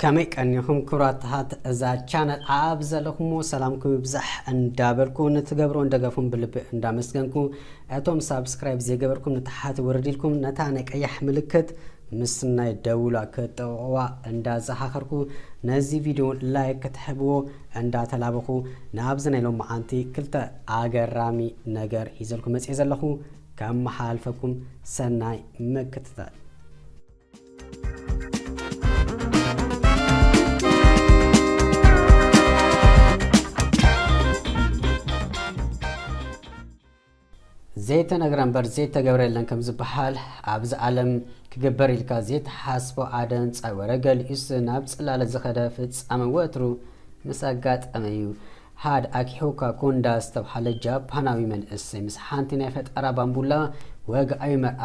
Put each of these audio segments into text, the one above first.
ከመይ ቀኒኹም ክቡራት ተሃት እዛ ቻነል? ኣብ ዘለኹሞ ሰላምኩም ይብዛሕ እንዳበልኩ፣ ንትገብሮ እንደገፉም ብልቢ እንዳመስገንኩ፣ እቶም ሳብስክራይብ ዘይገበርኩም ንታሓት ውርድ ኢልኩም ነታ ናይ ቀያሕ ምልክት ምስ ናይ ደውላ ክትጠቕቑዋ እንዳዘኻኸርኩ፣ ነዚ ቪድዮ ላይክ ክትሕብዎ እንዳተላበኹ፣ ናብዚ ናይ ሎማዓንቲ ክልተ ኣገራሚ ነገር ሒዘልኩም መፅየ ዘለኹ። ከመሓላልፈኩም ሰናይ ምክትታል። ዘይተነግረ እምበር ዘይተገብረ የለን ከም ዝበሃል፣ ኣብዚ ዓለም ክግበር ኢልካ ዘይተሓስቦ ኣደንጻይ ወረ ገሊኡስ ናብ ጽላለ ዝኸደ ፍጻመ ወትሩ ምስ ኣጋጠመ እዩ። ሃድ ኣኪሆካ ኮንዳ ዝተብሃለ ጃፓናዊ መንእሰይ ምስ ሓንቲ ናይ ፈጠራ ባምቡላ ወግዓዊ መርዓ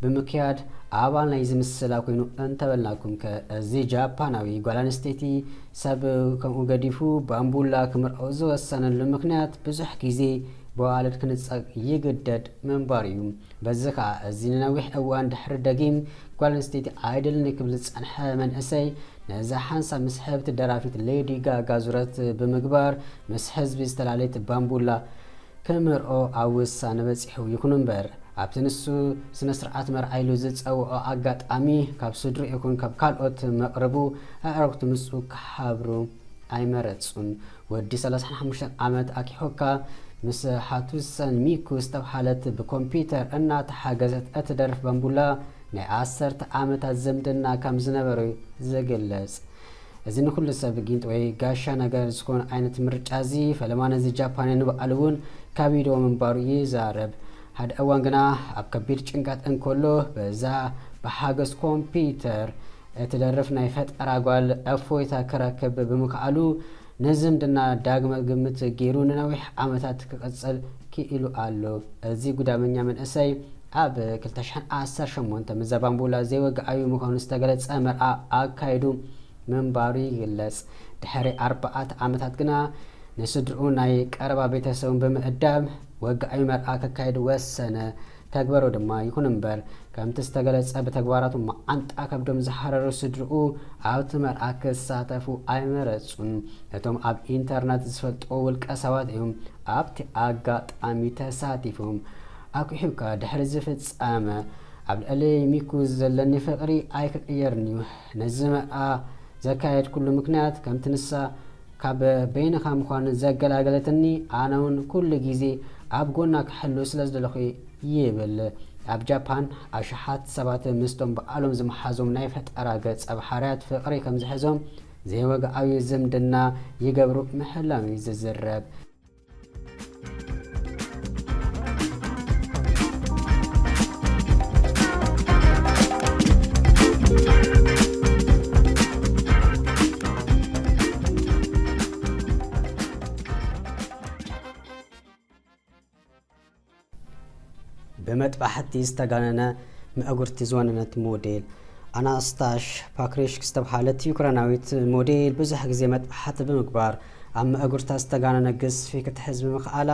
ብምክያድ ኣባል ናይዚ ምስላ ኮይኑ እንተበልናኩም ከ፣ እዚ ጃፓናዊ ጓል ኣንስተይቲ ሰብ ከምኡ ገዲፉ ባምቡላ ክምርዖ ዝወሰነሉ ምኽንያት ብዙሕ ግዜ ብዋልድ ክንጸግ ይግደድ ምንባሩ እዩ። በዚ ኸኣ እዚ ንነዊሕ እዋን ድሕሪ ደጊም ጓል ኣንስተይቲ ኣይደልን ክብል ዝጸንሐ መንእሰይ፣ ነዛ ሓንሳብ ምስ ሕብቲ ደራፊት ሌዲ ጋጋ ዙረት ብምግባር ምስ ህዝቢ ዝተፈላለየት ባምቡላ ክምርዖ ኣብ ውሳነ በጺሑ። ይኹን እምበር ኣብቲ ንሱ ስነ ስርዓት መርዓ ኢሉ ዝጸውዖ ኣጋጣሚ ካብ ስድርኡ ይኹን ካብ ካልኦት መቕርቡ ኣዕሩኽቱ ምስኡ ክሓብሩ ኣይመረጹን። ወዲ ሰላሳን ሓሙሽተን ዓመት ኣኪሆካ ምስ ሃቱሰን ሚኩ ዝተብሃለት ብኮምፒተር እናተሓገዘት እትደርፍ ባምቡላ ናይ ዓሰርተ ዓመታት ዝምድና ከም ዝነበሩ ዝግለጽ። እዚ ንኹሉ ሰብ ጊንጥ ወይ ጋሻ ነገር ዝኾነ ዓይነት ምርጫ እዚ፣ ፈለማ ነዚ ጃፓናዊ ንባዕሉ እውን ካቢድዎ ምንባሩ ይዛረብ። ሓደ እዋን ግና ኣብ ከቢድ ጭንቀት እንከሎ በዛ ብሓገዝ ኮምፒተር እትደርፍ ናይ ፈጠራ ጓል እፎይታ ክረክብ ብምኽኣሉ ንዝምድና ዳግመ ግምት ገይሩ ንነዊሕ ዓመታት ክቕጽል ክኢሉ ኣሎ። እዚ ጉዳመኛ መንእሰይ ኣብ ክልተ ሽሕን ዓሰርተ ሸሞንተን ምስ እዛ ባምቡላ ዘይወግዓዊ ምዃኑ ዝተገለጸ መርዓ ኣካይዱ ምንባሩ ይግለጽ። ድሕሪ ኣርባዕተ ዓመታት ግና ንስድርኡ ናይ ቀረባ ቤተሰቡን ብምእዳም ወግዓዊ መርዓ ከካይድ ወሰነ። ተግበሮ ድማ። ይኹን እምበር ከምቲ ዝተገለጸ ብተግባራቱ መዓንጣ ከብዶም ዝሃረሩ ስድርኡ ኣብቲ መርዓ ክሳተፉ ኣይመረጹን። እቶም ኣብ ኢንተርነት ዝፈልጥዎ ውልቀ ሰባት እዮም ኣብቲ ኣጋጣሚ ተሳቲፎም። ኣኩሒካ ድሕሪ ዝፍጸመ ኣብ ልዕሊ ሚኩ ዘለኒ ፍቕሪ ኣይክቕየርን እዩ። ነዚ መርዓ ዘካየድኩሉ ምኽንያት ከምቲ ንሳ ካብ በይንኻ ምዃን ዘገላገለትኒ፣ ኣነ እውን ኩሉ ግዜ ኣብ ጎና ክሕሉ ስለ ዝደለኹ ይብል። ኣብ ጃፓን ኣሽሓት ሰባት ምስቶም በዓሎም ዝመሓዞም ናይ ፈጠራ ገጸ ባህርያት ፍቕሪ ከም ዝሕዞም ዘይወግዓዊ ዝምድና ይገብሩ ምህላም እዩ ዝዝረብ። ብመጥባሕቲ ዝተጋነነ ምእጉርቲ ዝወነነት ሞዴል ኣናስታሽ ፓክሪሽክ ዝተብሃለት ዩክራናዊት ሞዴል ብዙሕ ግዜ መጥባሕቲ ብምግባር ኣብ ምእጉርታ ዝተጋነነ ግዝፊ ክትሕዝ ብምኽኣላ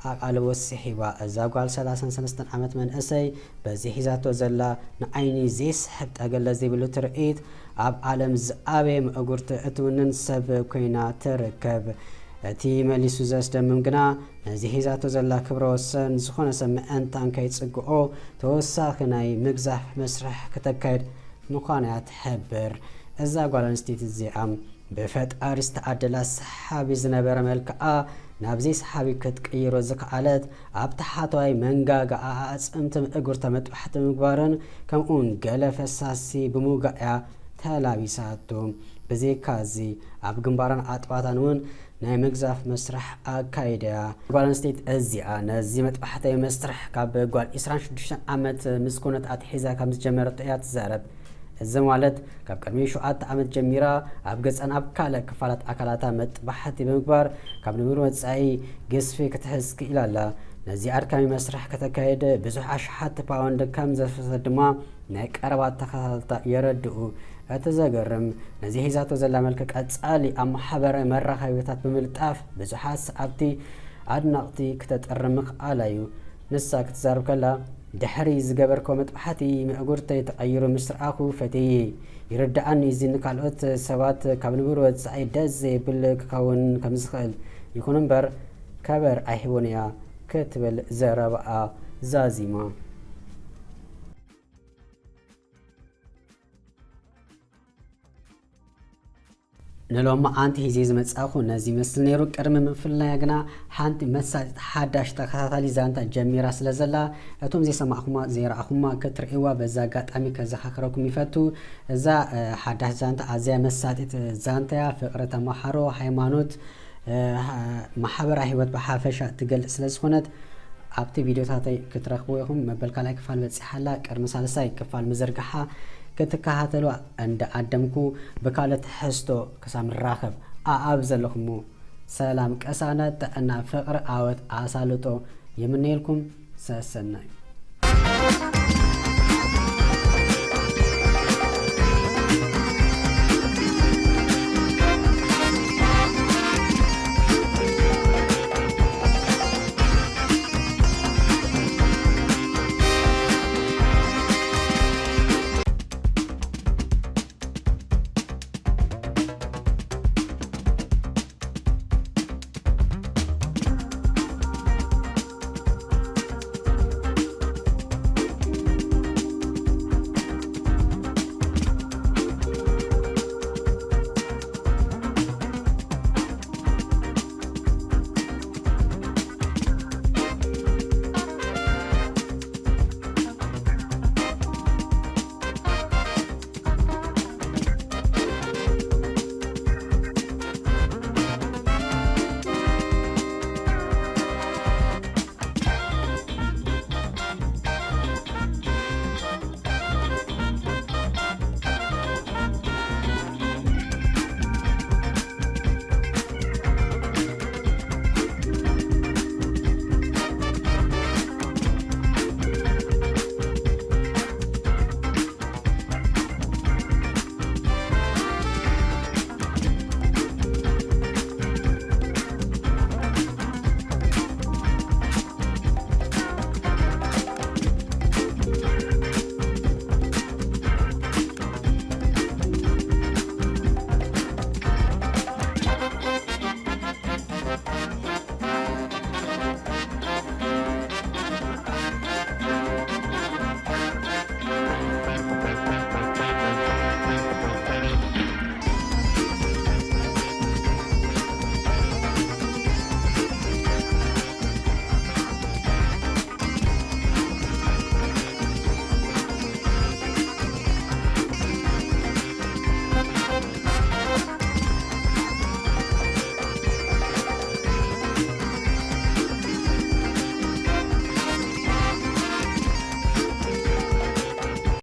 ኣቓልቦ ስሒባ። እዛ ጓል ሰላሳን ሰለስተን ዓመት መንእሰይ በዚ ሒዛቶ ዘላ ንዓይኒ ዘይስሕብ ጠገለ ዘይብሉ ትርኢት ኣብ ዓለም ዝኣበየ ምእጉርቲ እትውንን ሰብ ኮይና ትርከብ። እቲ መሊሱ ዘስደምም ግና ነዚ ሒዛቶ ዘላ ክብረ ወሰን ዝኾነ ሰብ ምእንታን ከይጽግኦ ተወሳኺ ናይ ምግዛፍ መስርሕ ክተካይድ ምዃና እያ ትሕብር። እዛ ጓል ኣንስተይቲ እዚኣ ብፈጣሪ ዝተዓደላ ሰሓቢ ዝነበረ መልክዓ ናብ ዘይሰሓቢ ክትቅይሮ ዝኸኣለት፣ ኣብ ታሕተዋይ መንጋጋኣ ኣዕጽምቲ ምእጉርታ መጥባሕቲ ምግባርን ከምኡውን ገለ ፈሳሲ ብምውጋእ እያ ተላቢሳቶ። ብዘይካዚ ኣብ ግንባራን ኣጥባታን እውን ናይ ምግዛፍ መስርሕ ኣካይዳ እያ። ጓል ኣንስተይቲ እዚኣ ነዚ መጥባሕታዊ መስርሕ ካብ ጓል ዕስራን ሽዱሽተን ዓመት ምስ ኮነት ኣትሒዛ ከም ዝጀመረቶ እያ ትዛረብ። እዚ ማለት ካብ ቅድሚ ሸውዓተ ዓመት ጀሚራ ኣብ ገጻን ኣብ ካልእ ክፋላት ኣካላታ መጥባሕቲ ብምግባር ካብ ንቡር ወጻኢ ግዝፊ ክትሕዝ ክኢላ ኣላ። ነዚ ኣድካሚ መስርሕ ከተካይድ ብዙሕ ኣሽሓት ፓውንድ ከም ዘፍሰሰት ድማ ናይ ቀረባ ተኸታተልታ የረድኡ። እቲ ዘገርም፣ ነዚ ሒዛቶ ዘላ መልክዕ ቀጻሊ ኣብ ማሕበራዊ መራኸቢታት ብምልጣፍ ብዙሓት ሰዓብቲ ኣድነቕቲ ክተጥሪ ምኽኣላ እዩ። ንሳ ክትዛረብ ከላ፣ ድሕሪ ዝገበርኮ መጥባሕቲ ምዕጉርተይ ተቐይሩ ምስ ረኣኹ ፈትየ። ይርድኣኒ እዚ ንካልኦት ሰባት ካብ ንብር ወጻኢ ደስ ዘይብል ክኸውን ከም ዝኽእል። ይኹን እምበር ከበር ኣይህቦን እያ ክትብል ዘረባኣ ዛዚማ። ንሎሚ ኣንቲ ሂዜ ዝመጻኹ ነዚ ይመስል ነይሩ። ቅድሚ ምፍልላያ ግና ሓንቲ መሳጢት ሓዳሽ ተኸታታሊ ዛንታ ጀሚራ ስለ ዘላ፣ እቶም ዘይሰማዕኩማ ዘይረኣኹማ ክትርእይዋ በዛ ኣጋጣሚ ከዘኻኽረኩም ይፈቱ። እዛ ሓዳሽ ዛንታ ኣዝያ መሳጢት ዛንታያ። ፍቕሪ ተማሓሮ፣ ሃይማኖት፣ ማሕበራዊ ህይወት ብሓፈሻ ትገልጽ ስለ ዝኾነት ኣብቲ ቪድዮታተይ ክትረኽቡ ኢኹም። መበል ካልኣይ ክፋል በጺሓላ። ቅድሚ ሳልሳይ ክፋል ምዝርግሓ ክትከታተሉ እንዳዓደምኩ፣ ብካልእ ትሕዝቶ ክሳብ ንራኸብ ኣኣብ ዘለኹሞ ሰላም፣ ቅሳነት፣ ጥዕና፣ ፍቕሪ፣ ኣወት፣ ኣሳልጦ ይምነየልኩም። ሰሰናዩ።